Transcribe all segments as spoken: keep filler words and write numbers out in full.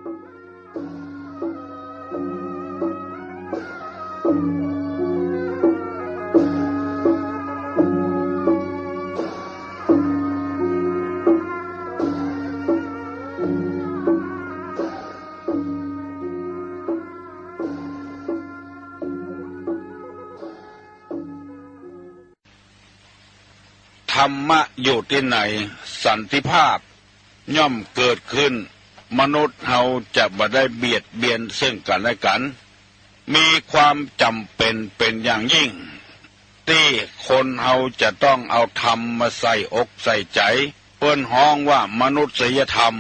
ธรรมะอยู่ตี้ไหน สันติภาพย่อมเกิดขึ้น มนุษย์เฮาจะบ่ได้เบียดเบียนซึ่งกั๋นและกั๋น มีความจ๋ำเป๋นเป๋นอย่างยิ่ง ตี้คนเฮาจะต้องเอาธรรมมาใส่อกใส่ใจ๋ เปิ้นฮ้องว่ามนุษยธรรม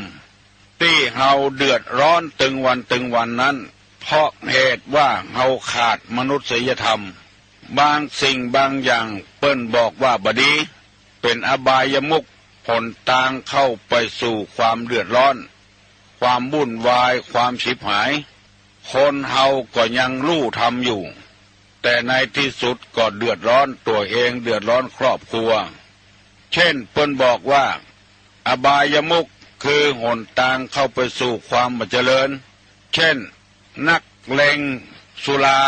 ตี้เฮาเดือดร้อนตึงวันตึงวันนั้น เพราะเหตุว่าเฮาขาดมนุษยธรรม บางสิ่งบางอย่างเปิ้นบอกว่าบ่ดี เป๋นอบายมุข หนตางเข้าไปสู่ความเดือดร้อน ความวุ่นวาย ความฉิบหาย คนเฮาก็ยังฮู้ธรรมอยู่ แต่ในตี้สุดก็เดือดร้อนตั๋วเอง เดือดร้อนครอบครัว เช่นเปิ้นบอกว่า อบายมุขคือหนตางเข้าไปสู่ความบ่เจริญ เช่น นักเลงสุรา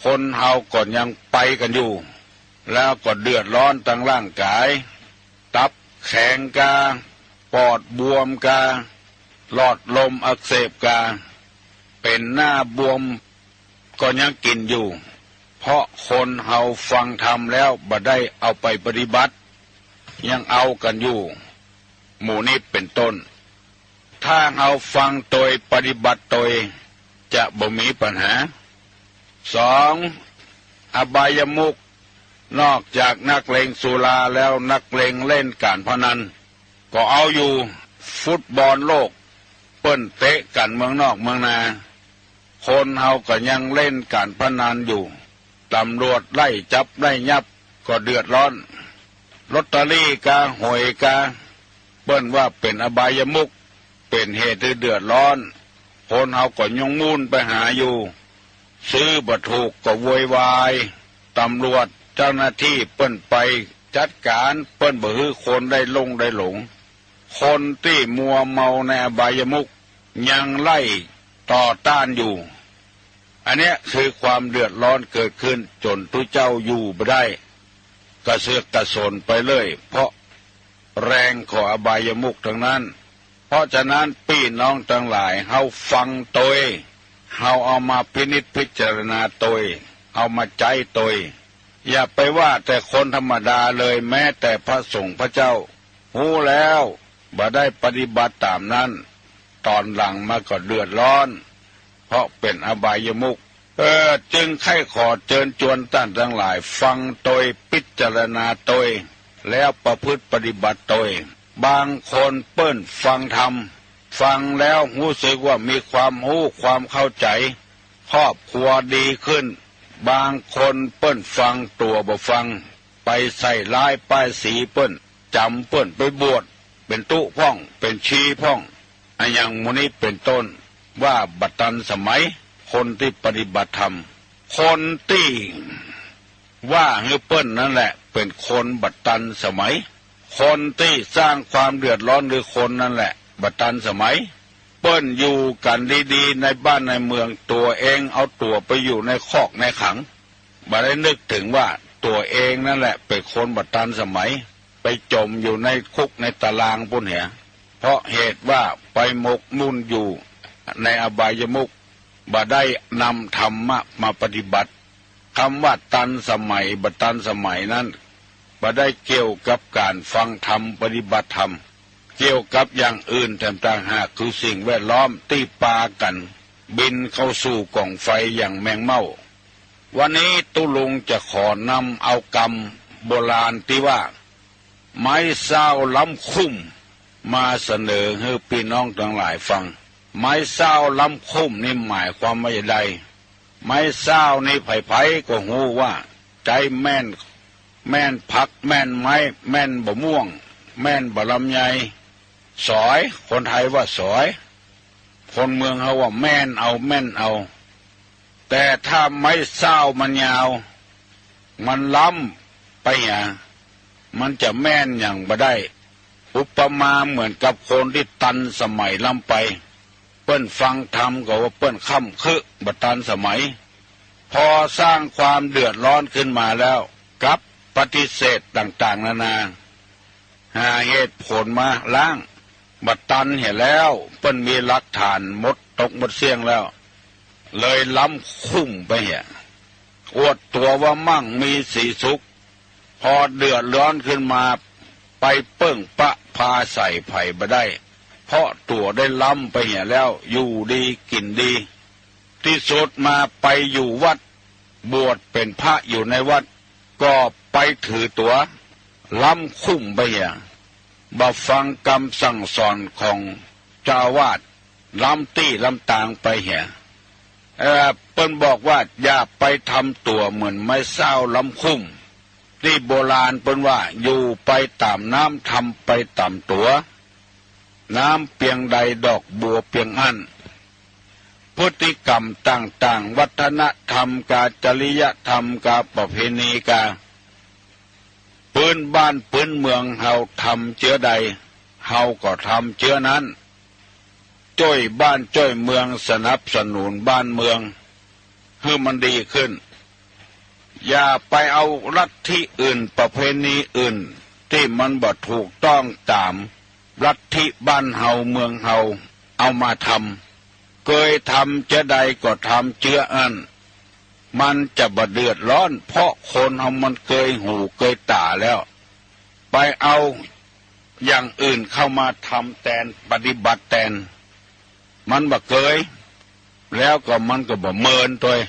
คนเฮาก็ยังไปกั๋นอยู่ แล้วก็เดือดร้อนตังร่างก๋าย ตับแข็งกา ปอดบวมกา หลอดลมอักเสบกา เป๋นหน้าบวม ก็ยังกิ๋นอยู่ เพราะคนเฮาฟังธรรมแล้วบ่ได้เอาไปปฏิบัติ ยังเอากั๋นอยู่ หมู่นี้เป๋นต้น ถ้าเฮาฟังโตยปฏิบัติโตย จะบ่มีปัญหา สอง อบายมุข นอกจากนักเลงสุราแล้ว นักเลงเล่นก๋านพนัน ก็เอาอยู่ ฟุตบอลโลก เปิ้นเตะกั๋นเมืองนอกเมืองนา คนเฮาก็ยังเล่นก๋านพนันอยู่ ตำรวจไล่จับไล่ยับก็เดือดร้อน ลอตเตอรี่กา หวยกา เปิ้นว่าเป๋นอบายมุข เป๋นเหตุหื้อเดือดร้อน คนเฮาก็ยังมุ่นไปหาอยู่ ซื้อบ่ถูกก็โวยวาย ตำรวจเจ้าหน้าตี้เปิ้นไปจัดก๋าน เปิ้นบ่หื้อคนได้ลงได้หลง คนตี้มัวเมาในอบายมุข ยังไล่ต่อต้านอยู่ อันเนี้ยคือความเดือดร้อนเกิดขึ้นจ๋นตุ๊เจ้าอยู่บ่ได้ กระเสือกกระสนไปเลย เพราะแรงของอบายมุขตังนั้น เพราะฉะนั้นปี้น้องตังหลาย เฮาฟังโตย เฮาเอามาพินิจพิจารณาโตย เอามาใจ๊โตย อย่าไปว่าแต่คนธรรมดาเลย แม้แต่พระสงฆ์พระเจ้า ฮู้แล้วบ่ได้ปฏิบัติต๋ามนั้น ต๋อนหลังมาก็เดือดร้อน เพราะเป๋นอบายมุข เออ จึงใค่ขอเจิญจวนต้านตังหลาย ฟังโตย พิจารณาโตย แล้วประพฤติปฏิบัติโตย บางคนเปิ้นฟังธรรม ฟังแล้วฮู้สึกว่ามีความฮู้ความเข้าใจ๋ ครอบครัวดีขึ้น บางคนเปิ้นฟังตั๋วบ่ฟัง ไปใส่ร้ายป้ายสีเปิ้น จ๋ำเปิ้นไปบวช เป๋นตุ๊พ่อง เป๋นชีพ่อง อะหยังหมู่นี้เป๋นต้น ว่าบ่ตันสมัย คนตี้ปฏิบัติธรรม คนตี้ว่าหื้อเปิ้นนั้นแหละเป๋นคนบ่ตันสมัย คนตี้สร้างความเดือดร้อนหื้อคนนั้นแหละบ่ตันสมัย เปิ้นอยู่กั๋นดีๆ ในบ้านในเมือง ตั๋วเองเอาตั๋วไปอยู่ในคอกในขัง บ่ได้นึกเถิงว่าตั๋วเองนั้นแหละเป๋นคนบ่ตันสมัย ไปจ๋มอยู่ในคุกในตารางปู้นเหีย เพราะเหตุว่าไปหมกมุ่นอยู่ในอบายมุข บ่ได้นำธรรมะมาปฏิบัติ กำว่าตันสมัยบ่ตันสมัยนั้น บ่ได้เกี่ยวกับก๋านฟังธรรมปฏิบัติธรรม เกี่ยวกับอย่างอื่นแถมต่างหาก คือสิ่งแวดล้อมตี้ปากั๋นบินเข้าสู่ก๋องไฟอย่างแมงเม่า วันนี้ตุ๊ลุงจะขอนำเอากำโบราณตี้ว่า ไม้เศร้าล้ำคุ้ม มาเสนอหื้อปี้น้องตังหลายฟัง ไม้เศร้าล้ำคุ้มนี่หมายความว่าจะใด ไม้เศร้านี่ใผๆ ก็ฮู้ว่าใจ๊แม่น แม่นผัก แม่นไม้ แม่นบ่าม่วง แม่นบ่าลำไย สอย คนไทยว่าสอย คนเมืองเฮาว่าแม่นเอา แม่นเอา แต่ถ้าไม้เศร้ามันยาว มันล้ำไปหา มันจะแม่นหยังบ่ได้ อุปมาเหมือนกับคนตี้ตันสมัยล้ำไป ปิ้นฟังธรรมก็ว่าเปิ้นค่ำคึ บ่ตันสมัย พอสร้างความเดือดร้อนขึ้นมาแล้ว กลับปฏิเสธต่างๆ นานา หาเหตุผลมาล้าง บ่ตันเหียแล้ว เปิ้นมีหลักฐานหมดตกหมดเสี้ยงแล้ว เลยล้ำคุ้มไปเหีย อวดตั๋วว่ามั่งมีสีสุข พอเดือดร้อนขึ้นมา ไปเปิ้งปะพาใส่ใผบ่ได้ เพราะตั๋วได้ล้ำไปเหียแล้ว อยู่ดีกิ๋นดี ตี้สุดมาไปอยู่วัด บวชเป๋นพระอยู่ในวัด ก็ไปถือตั๋ว ล้ำคุ้มไปเหีย บ่ฟังกำสั่งสอนของเจ้าอาวาส ล้ำตี้ล้ำตางไปเหีย เอ่อ เปิ้นบอกว่าอย่าไปทำตั๋วเหมือนไม้เศร้าล้ำคุ้ม ตี้โบราณเปิ้นว่าอยู่ไปต๋ามน้ำ ทำไปต๋ามตั๋ว น้ำเปียงใดดอกบัวเปียงอั้น พฤติกรรมต่างๆ วัฒนธรรมกา จริยธรรมกา ประเพณีกา ปื้นบ้านปื้นเมืองเฮาทำเจื้อใด เฮาก็ทำเจื้อนั้น จ้วยบ้านจ้วยเมือง สนับสนุนบ้านเมืองหื้อมันดีขึ้น อย่าไปเอาลัทธิอื่น ประเพณีอื่น ตี้มันบ่ถูกต้องต๋ามลัทธิบ้านเฮาเมืองเฮาเอามาทำ เกยทำเจื้อใดก็ทำเจื้ออั้น มันจะบ่เดือดร้อน เพราะคนเฮามันเกยหูเกยต๋าแล้ว ไปเอาอย่างอื่นเข้ามาทำแตน ปฏิบัติแตน มันบ่เกย แล้วก็มันก็บ่เมินตวย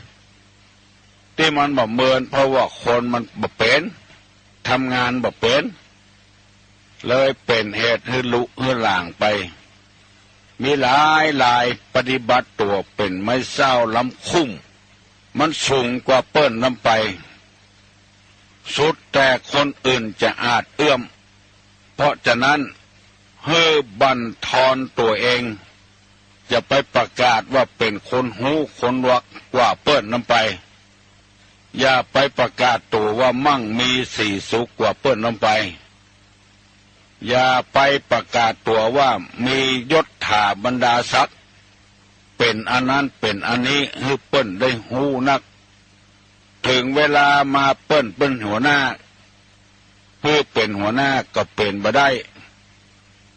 ตี้มันบ่เมิน เพราะว่าคนมันบ่เป๋น ทำงานบ่เป๋น เลยเป๋นเหตุหื้อลุหื้อหล่างไป มีหลายหลายปฏิบัติตั๋วเป๋นไม้เศร้าล้ำคุ้ม มันสูงกว่าเปิ้นล้ำไป สุดแต่คนอื่นจะอาจเอื้อม เพราะฉะนั้น หื้อบั่นทอนตั๋วเอง อย่าไปประกาศว่าเป๋นคนฮู้คนวักกว่าเปิ้นล้ำไป อย่าไปประกาศตั๋วว่ามั่งมีสีสุขกว่าเปิ้นล้ำไป อย่าไปประกาศตั๋วว่ามียศถาบรรดาศักดิ์ เป๋นอันนั้นเป๋นอันนี้ หื้อเปิ้นได้ฮู้นัก เถิงเวลามาเปิ้นเป๋นหัวหน้า หื้อเป๋นหัวหน้าก็เป๋นบ่ได้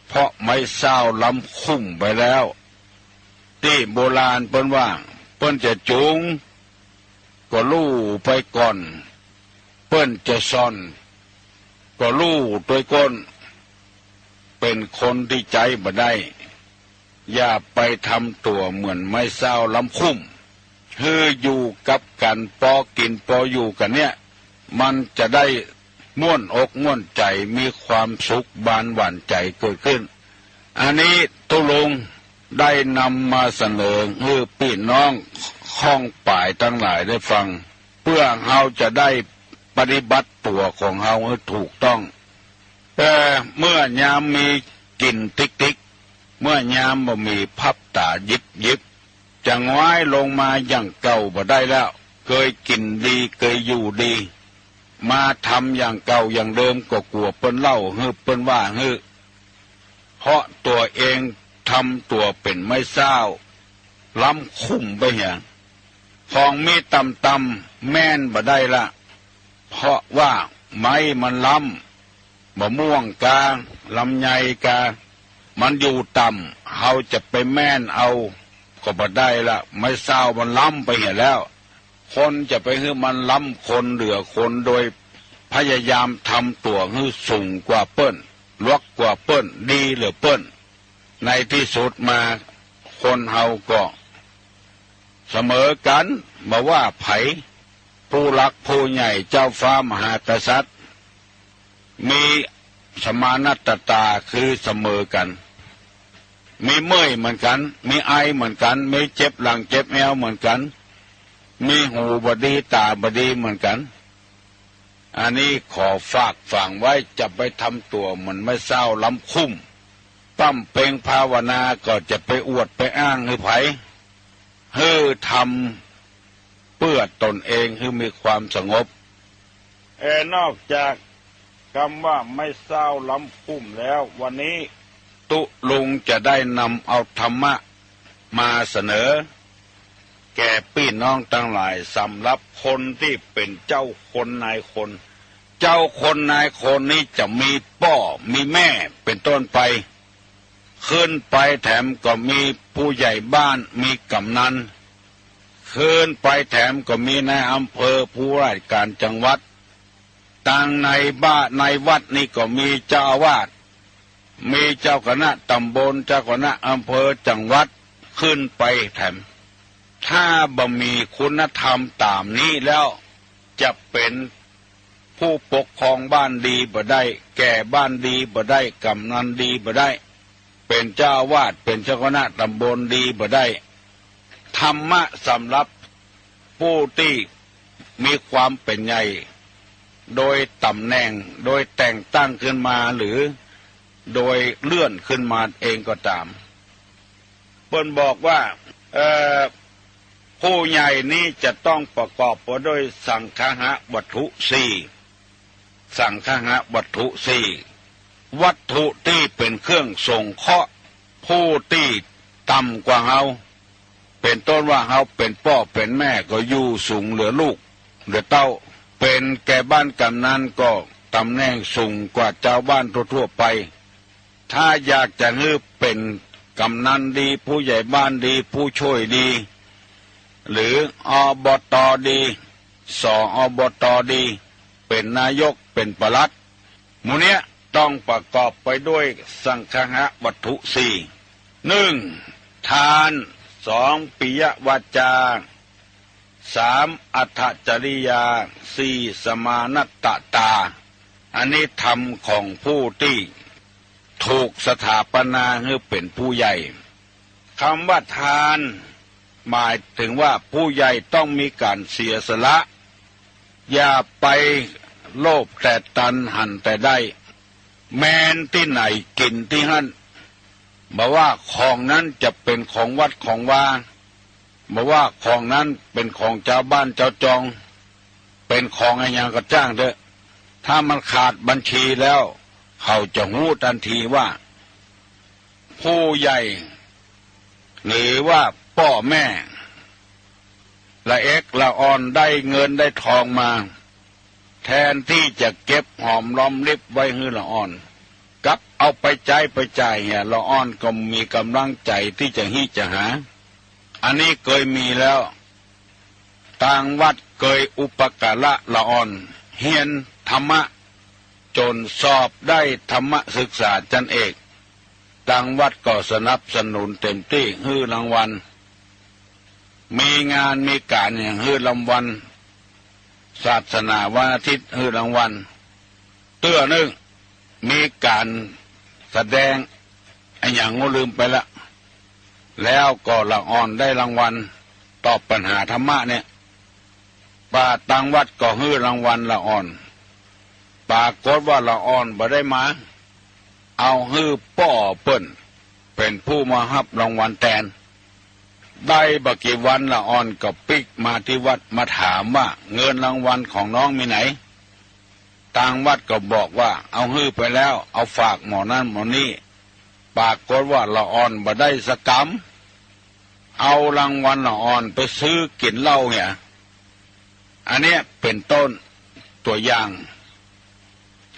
เพราะไม้เศร้าล้ำคุ้มไปแล้ว ตี้โบราณเปิ้นว่า เปิ้นจะจูงก็ลู่ไปก่อน เปิ้นจะซ่อนก็ลู่ตวยก้น เป๋นคนตี้ใจ๊บ่ได้ อย่าไปทำตั๋วเหมือนไม้เศร้าล้ำคุ้ม หื้ออยู่กับกั๋นปอกิ๋นปออยู่กั๋นเนี่ย มันจะได้ม่วนอกม่วนใจ๋ มีความสุขบานหวานใจ๋เกิดขึ้น อันนี้ตุ๊ลุงได้นำมาเสนอหื้อปี้น้องข้องป๋ายตังหลายได้ฟัง เปื้อเฮาจะได้ปฏิบัติตั๋วของเฮาหื้อถูกต้อง แต่เมื่อยามมีกิ๋นติ๊กๆ เมื่อยามบ่มีพับต๋าหยิบๆ จะง้อยลงมาอย่างเก่าบ่ได้แล้ว เกยกิ๋นดีเกยอยู่ดี มาทำอย่างเก่าอย่างเดิมก็กั๋วเปิ้นเล่าหื้อเปิ้นว่าหื้อ เพราะตั๋วเองทำตั๋วเป๋นไม้เศร้าล้ำคุ้มไปเหีย ของมีต่ำๆ แม่นบ่ได้ละ เพราะว่าไม้มันล้ำ มะม่วงกา ลำไยกา มันอยู่ต่ำ เฮาจะไปแม่นเอาก็บ่ได้ละ ไม้เศร้ามันล้ำไปเหียแล้ว คนจะไปหื้อมันล้ำคนเหลือคน โดยพยายามทำตั๋วหื้อสูงกว่าเปิ้น ลวกกว่าเปิ้น ดีเหลือเปิ้น ในตี้สุดมาคนเฮาก็เสมอกั๋น บ่ว่าใผ ผู้หลักผู้ใหญ่ เจ้าฟ้ามหากษัตริย์ มีสมานัตตาคือเสมอกั๋น มีเมื่อยเหมือนกั๋น มีไอเหมือนกั๋น มีเจ็บหลังเจ็บแอวเหมือนกั๋น มีหูบ่ดีต๋าบ่ดีเหมือนกั๋น อันนี้ขอฝากฝังไว้ จะไปทำตั๋วเหมือนไม้เศร้าล้ำคุ้ม ป้ำเป็งภาวนาก็จะไปอวดไปอ้างหื้อใผ หื้อทำเปื้อตนเองหื้อมีความสงบ เอ่อ นอกจากกำว่าไม้เศร้าล้ำคุ้มแล้ว วันนี้ตุ๊ลุงจะได้นำเอาธรรมะ มาเสนอแก่ปี้น้องตังหลาย สำหรับคนตี้เป๋นเจ้าคนนายคน เจ้าคนนายคนนี้จะมีป้อมีแม่เป๋นต้นไป ขึ้นไปแถมก็มีผู้ใหญ่บ้าน มีกำนัน ขึ้นไปแถมก็มีนายอำเภอ ผู้ว่าราชการจังหวัด ตังในบ้านในวัดนี่ก็มีเจ้าอาวาส มีเจ้าคณะตำบล เจ้าคณะอำเภอ จังหวัด ขึ้นไปแถม ถ้าบ่มีคุณธรรมต๋ามนี้แล้ว จะเป๋นผู้ปกครองบ้านดีบ่ได้ แก่บ้านดีบ่ได้ กำนันดีบ่ได้ เป๋นเจ้าอาวาส เป๋นเจ้าคณะตำบลดีบ่ได้ ธรรมะสำหรับผู้ตี้มีความเป๋นใหญ่ โดยต๋ำแหน่ง โดยแต่งตั้งขึ้นมา หรือโดยเลื่อนขึ้นมาเองก็ต๋าม เปิ้นบอกว่า เอ่อ ผู้ใหญ่นี้จะต้องประกอบไปด้วยสังคหวัตถุสี่ สังคหวัตถุสี่ วัตถุตี้เป๋นเครื่องสงเคราะห์ผู้ตี้ต่ำกว่าเฮา เป๋นต้นว่าเฮาเป๋นป้อเป๋นแม่ก็อยู่สูงเหลือลูกเหลือเต้า เป๋นแก่บ้านกำนันก็ตำแหน่งสูงกว่าจาวบ้านทั่วๆ ไป ถ้าอยากจะหื้อเป๋นกำนันดี ผู้ใหญ่บ้านดี ผู้ช่วยดี หรือ อบต ดี ส อบต ดี เป๋นนายก เป๋นปลัด หมู่เนี้ยต้องประกอบไปด้วยสังคหวัตถุสี่ หนึ่ง ทาน สอง ปิยวาจา สาม อัตถจริยา สี่ สมานัตตา อันนี้ธรรมของผู้ตี้ถูกสถาปนาหื้อเป๋นผู้ใหญ่ คำว่าทาน หมายเถิงว่าผู้ใหญ่ต้องมีก๋านเสียสละ อย่าไปโลภแต่ตันหันแต่ได้ แมนตี้ไหนกิ๋นตี้หั้น บ่ว่าของนั้นจะเป๋นของวัดของวา บ่ว่าของนั้นเป๋นของจาวบ้านจาวจอง เป๋นของอะหยังก็จ้างเต๊อะ ถ้ามันขาดบัญชีแล้ว เขาจะฮู้ตันทีว่า ผู้ใหญ่ หรือว่าป้อแม่ ละเอ็กละอ่อนได้เงินได้ทองมา แทนตี้จะเก็บหอมรอมริบไว้หื้อละอ่อน กลับเอาไปใจ๊ไปจ่ายเหีย ละอ่อนก็มีก๋ำลังใจ๋ตี้จะฮี้จะหา อันนี้เกยมีแล้ว ตางวัดเกยอุปการะละอ่อน เฮียนธรรมะ จ๋นสอบได้ธรรมศึกษาจั้นเอก ตางวัดก็สนับสนุนเต๋มตี้ หื้อรางวัล มีงานมีก๋านอะหยังหื้อรางวัล ศาสนาวันอาทิตย์หื้อรางวัล เตื้อนึ่ง มีก๋านแสดงอะหยังก็ลืมไปละ แล้วก็ละอ่อนได้รางวัล ตอบปัญหาธรรมะเนี่ย ป่าตางวัดก็หื้อรางวัลละอ่อน ปรากฏว่าละอ่อนบ่ได้มา เอาหื้อป้อเปิ้นเป๋นผู้มาฮับรางวัลแตน ได้บ่กี่วันละอ่อนก็ปิ๊กมาตี้วัดมาถามว่า เงินรางวัลของน้องมีไหน ตางวัดก็บอกว่า เอาหื้อไปแล้ว เอาฝากหม้อนั้นหม้อนี้ ปรากฏว่าละอ่อนบ่ได้สักกำ เอารางวัลละอ่อนไปซื้อกิ๋นเหล้าเหีย อันเนี้ยเป๋นต้นตั๋วอย่าง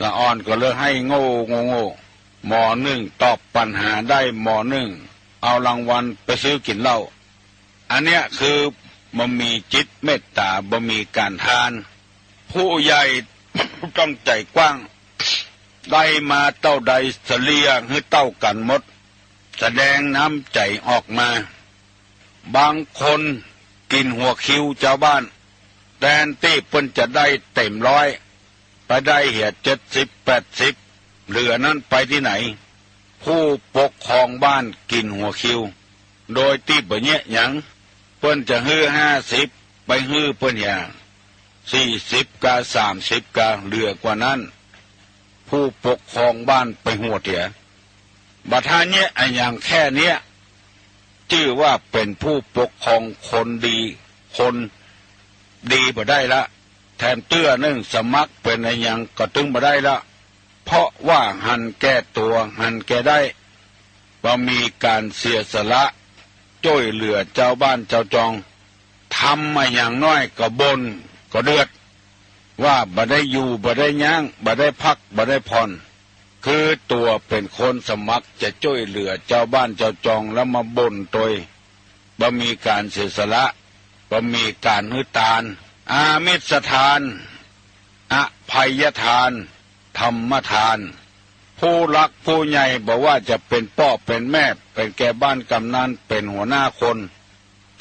ละอ่อนก็เลยไห้โง่โง่โง่ หม้อนึ่งตอบปัญหาได้หม้อนึ่ง เอารางวัลไปซื้อกิ๋นเหล้า อันเนี้ยคือบ่มีจิตเมตต๋า บ่มีก๋านทาน ผู้ใหญ่ต้องใจ๋กว้าง ได้มาเต้าใดเสลี่ยหื้อเต้ากั๋นหมด แสดงน้ำใจ๋ออกมา บางคนกิ๋นหัวคิวจาวบ้าน แตนตี้เปิ้นจะได้เต๋มร้อย ไปได้เหียเจ็ดสิบ แปดสิบ เหลือนั้นไปตี้ไหน ผู้ปกครองบ้านกิ๋นหัวคิว โดยตี้บ่เยียะหยัง เปิ้นจะหื้อห้าสิบ ไปหื้อเปิ้นเหีย สี่สิบกา สามสิบกา เหลือกว่านั้น ผู้ปกครองบ้านไปหวดเหีย บ่ถ้าเยียะอะหยังแค่เนี้ย จื้อว่าเป๋นผู้ปกครองคนดี คนดีบ่ได้ละ แถมเตื้อนึ่งสมัครเป๋นอะหยังก็ตึงบ่ได้ละ เพราะว่าหันแก่ตั๋ว หันแก่ได้ บ่มีก๋านเสียสละ จ้วยเหลือจาวบ้านจาวจอง ทำมาอย่างน้อยก็บ่นก็เดือด ว่าบ่ได้อยู่ บ่ได้ย้าง บ่ได้พัก บ่ได้ผ่อน คือตั๋วเป๋นคนสมัครจะจ้วยเหลือจาวบ้านจาวจอง แล้วมาบ่นตวย บ่มีก๋านเสียสละ บ่มีก๋านหื้อตาน อมิสทาน อภัยทาน ธรรมทาน ผู้หลักผู้ใหญ่ บ่ว่าจะเป๋นป้อเป๋นแม่ เป๋นแก่บ้านกำนัน เป๋นหัวหน้าคน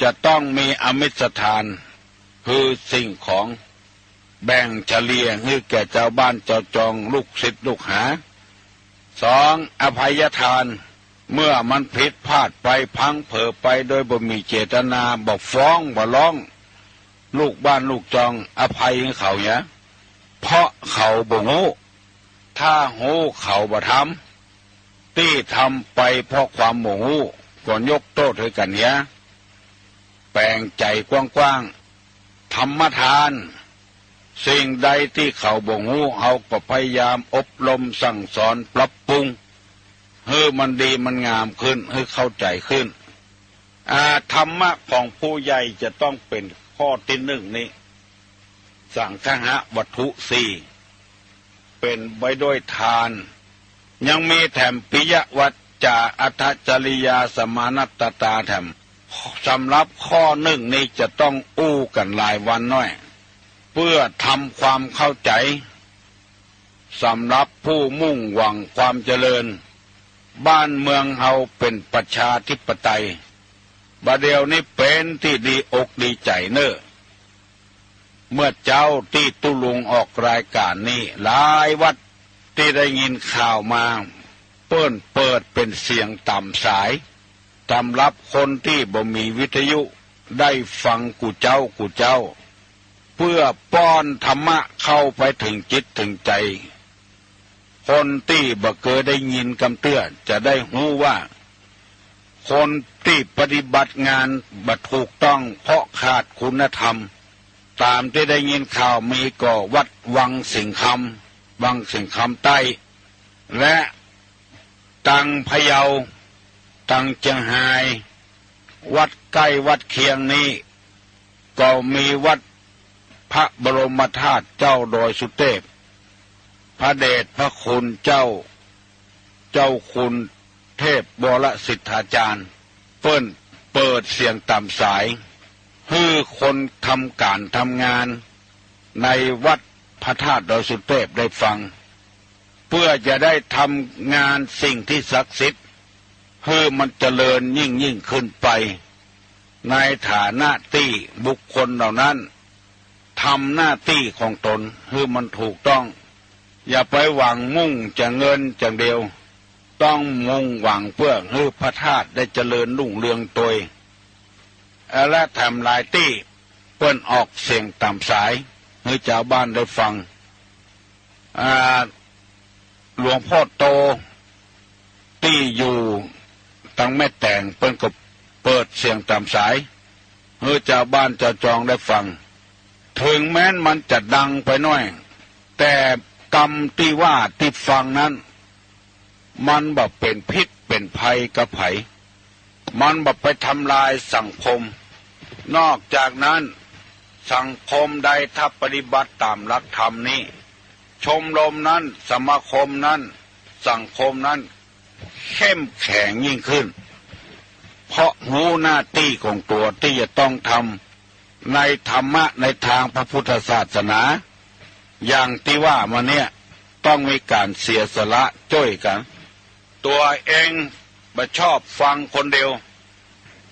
จะต้องมีอมิสทาน คือสิ่งของ แบ่งเฉลี่ยหื้อแก่จาวบ้านจาวจอง ลูกศิษย์ลูกหา สอง อภัยทาน เมื่อมันผิดพลาดไป พลั้งเผลอไปโดยบ่มีเจตนา บ่ฟ้องบ่ร้อง ลูกบ้านลูกจอง อภัยหื้อเขาเหีย เพราะเขาบ่ฮู้ ถ้าฮู้เขาบ่ทำ ตี้ทำไปเพราะความบ่ฮู้ ก็ยกโต้ษหื้อกั๋นเหีย แป๋งใจ๋กว้างๆ ธรรมทาน สิ่งใดตี้เขาบ่ฮู้ เฮาก็พยายามอบรมสั่งสอนปรับปรุง หื้อมันดีมันงามขึ้น หื้อเข้าใจ๋ขึ้น อา ธรรมะของผู้ใหญ่จะต้องเป๋นข้อตี้นึ่งนี้ สังฆะวัตถุสี่ เป๋นไปด้วยทาน ยังมีแถม ปิยวาจา อัตถจริยา สมานัตตา แถม สำหรับข้อนึ่งนี้จะต้องอู้กั๋นหลายวันหน้อย เปื้อทำความเข้าใจ๋ สำหรับผู้มุ่งหวังความเจริญ บ้านเมืองเฮาเป๋นประชาธิปไตย บ่าเดี่ยวนี้เป๋นตี้ดีอกดีใจ๋เน่อ เมื่อเจ๊าตี้ตุ๊ลุงออกรายก๋านนี้ หลายวัดตี้ได้ยินข่าวมา เปิ้นเปิดเป๋นเสียงต๋ามสาย สำหรับคนตี้บ่มีวิทยุได้ฟังกู้เจ๊ากู้เจ๊า เปื้อป้อนธรรมะเข้าไปเถิงจิตเถิงใจ๋ คนตี้บ่เกยได้ยินกำเตื้อจะได้ฮู้ว่า คนตี้ปฏิบัติงานบ่ถูกต้องเพราะขาดคุณธรรม ต๋ามตี้ได้ยินข่าวมีก็วัดวังสิงห์คำ วังสิงห์คำใต้ และตังพะเยา ตังเจียงฮาย วัดใก้วัดเคียงนี้ ก็มีวัดพระบรมธาตุเจ้าดอยสุเตพ พระเดชพระคุณเจ้า เจ้าคุณเทพวรสิทธาจารย์ เปิ้นเปิดเสียงต๋ามสาย หื้อคนทำก๋านทำงานในวัดพระธาตุดอยสุเตพได้ฟัง เปื้อจะได้ทำงานสิ่งตี้ศักดิ์สิทธิ์ หื้อมันเจริญยิ่งยิ่งขึ้นไป ในฐานะตี้บุคคลเหล่านั้นทำหน้าตี้ของต๋นหื้อมันถูกต้อง อย่าไปหวังมุ่งจะเงินอย่างเดียว ต้องมุ่งหวังเปื้อหื้อพระธาตุได้เจริญรุ่งเรืองตวย และแถมหลายตี้เปิ้นออกเสียงต๋ามสายหื้อจาวบ้านได้ฟัง อ่า หลวงพ่อโตตี้อยู่ตังแม่แตง เปิ้นก็เปิดเสียงต๋ามสายหื้อจาวบ้านจาวจองได้ฟัง เถิงแม้นมันจะดังไปหน้อย แต่กำตี้ว่าตี้ฟังนั้น มันบ่เป๋นพิษเป๋นภัยกับใผ มันบ่ไปทำลายสังคม นอกจากนั้น สังคมใดถ้าปฏิบัติต๋ามหลักธรรมนี้ ชมรมนั้น สมาคมนั้น สังคมนั้น เข้มแข็งยิ่งขึ้น เพราะฮู้หน้าตี้ของตั๋วตี้จะต้องทำในธรรมะในตางพระพุทธศาสนา อย่างตี้ว่ามาเนี่ย ต้องมีก๋านเสียสละจ้วยกั๋น ตั๋วเองบ่ชอบฟังคนเดียว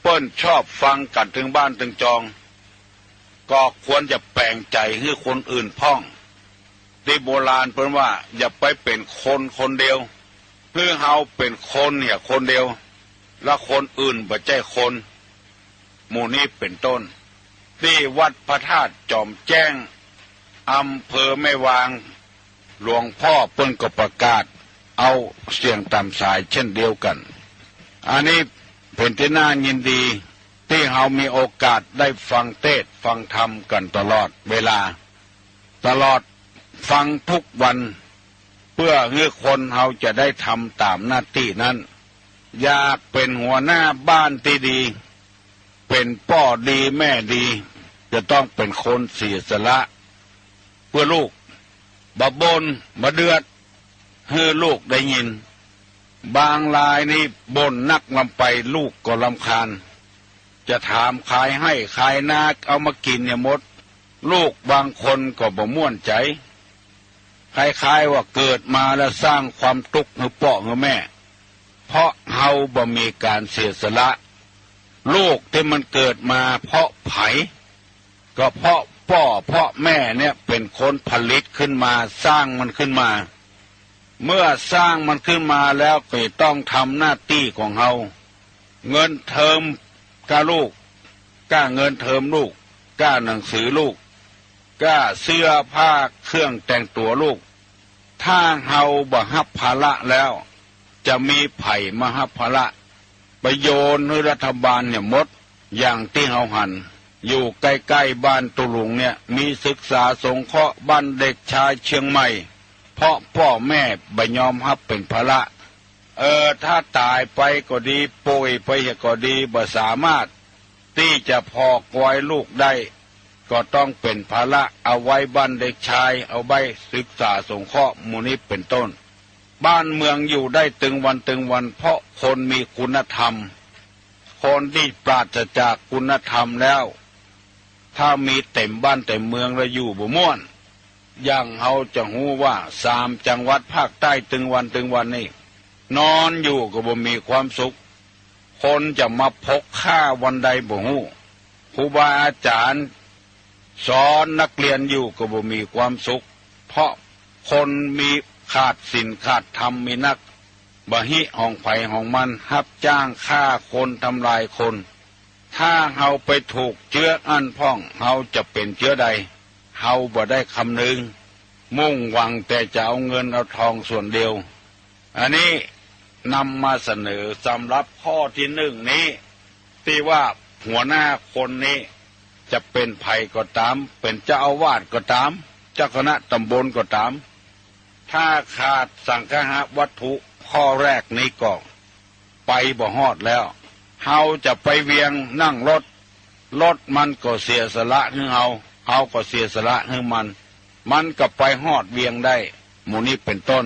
เปิ้นชอบฟังกั๋นเถิงบ้านเถิงจอง ก็ควรจะแป๋งใจ๋หื้อคนอื่นพ่อง ตี้โบราณเปิ้นว่า อย่าไปเป๋นคนคนเดียว หื้อเฮาเป๋นคนเหียคนเดียว และคนอื่นบ่ใจ้คน หมู่นี้เป๋นต้น ตี้วัดพระธาตุจอมแจ้ง อำเภอแม่วาง หลวงพ่อเปิ้นก็ประกาศเอาเสียงต๋ามสายเช่นเดียวกั๋น อันนี้เป๋นตี้น่ายินดี ตี้เฮามีโอกาสได้ฟังเตสน์ฟังธรรมกั๋นตลอดเวลา ตลอดฟังทุกวัน เปื้อหื้อคนเฮาจะได้ทำต๋ามหน้าตี้นั้น อยากเป๋นหัวหน้าบ้านตี้ดี เป๋นป้อดีแม่ดี จะต้องเป๋นคนเสียสละเปื้อลูก บ่บ่น บ่เดือด หื้อลูกได้ยิน บางรายนี่บ่นนักลำไป ลูกก็รำคาญ จะถามขายไฮ่ขายนา เอามากิ๋นเนี่ยหมด ลูกบางคนก็บ่ม่วนใจ๋ คล้ายๆ ว่าเกิดมาแล้วสร้างความตุ๊กข์หื้อป้อหื้อแม่ เพราะเฮาบ่มีก๋านเสียสละ ลูกตี้มันเกิดมาเพราะใผ ก็เพราะป้อเพราะแม่เนี่ยเป๋นคนผลิตขึ้นมา สร้างมันขึ้นมา เมื่อสร้างมันขึ้นมาแล้วก็ต้องทำหน้าตี้ของเฮา เงินเทอมก้าลูก ก้าเงินเทอมลูก ก้าหนังสือลูก ก้าเสื้อผ้าเครื่องแต่งตั๋วลูก ถ้าเฮาบ่ฮับภาระแล้ว จะมีใผมาฮับภาระ ไปโยนหื้อรัฐบาลเนี่ยหมด อย่างตี้เฮาหัน อยู่ใก้ๆ บ้านตุ๊ลุงเนี่ย มีศึกษาสงเคราะห์บ้านเด็กชายเชียงใหม่ เพราะป้อแม่บ่ยอมฮับเป๋นภาระ เออ ถ้าต๋ายไปก็ดี ป่วยไปก็ดี บ่สามารถตี้จะผ่อกอยลูกได้ ก็ต้องเป๋นภาระ เอาไว้บ้านเด็กชาย เอาไว้ศึกษาสงเคราะห์ หมู่นี้เป๋นต้น บ้านเมืองอยู่ได้ตึงวันตึงวัน เพราะคนมีคุณธรรม คนตี้ปราศจากคุณธรรมแล้ว ถ้ามีเต็มบ้านเต็มเมืองแล้วอยู่บ่ม่วน อย่างเฮาจะฮู้ว่าสามจังหวัดภาคใต้ตึงวันตึงวันนี่ นอนอยู่ก็บ่มีความสุข คนจะมาพกฆ่าวันใดบ่ฮู้ ครูบาอาจ๋ารย์สอนนักเรียนอยู่ก็บ่มีความสุข เพราะคนมีขาดศีลขาดธรรมมีนัก บ่ฮิของใผของมัน ฮับจ้างฆ่าคนทำลายคน ถ้าเฮาไปถูกเจื้ออั้นพ่อง เฮาจะเป๋นเจื้อใด เฮาบ่ได้คำนึง มุ่งหวังแต่จะเอาเงินเอาทองส่วนเดียว อันนี้นำมาเสนอสำหรับข้อตี้นึ่งนี้ ตี้ว่าหัวหน้าคนนี้จะเป๋นใผก็ต๋าม เป๋นเจ้าอาวาสก็ต๋าม เจ้าคณะต๋ำบลก็ต๋าม ถ้าขาดสังฆะวัตถุข้อแรกนี้ก็ไปบ่ฮอดแล้ว เฮาจะไปเวียงนั่งรถ รถมันก็เสียสละหื้อเฮา เฮาก็เสียสละหื้อมัน มันก็ไปฮอดเวียงได้ หมู่นี้เป๋นต้น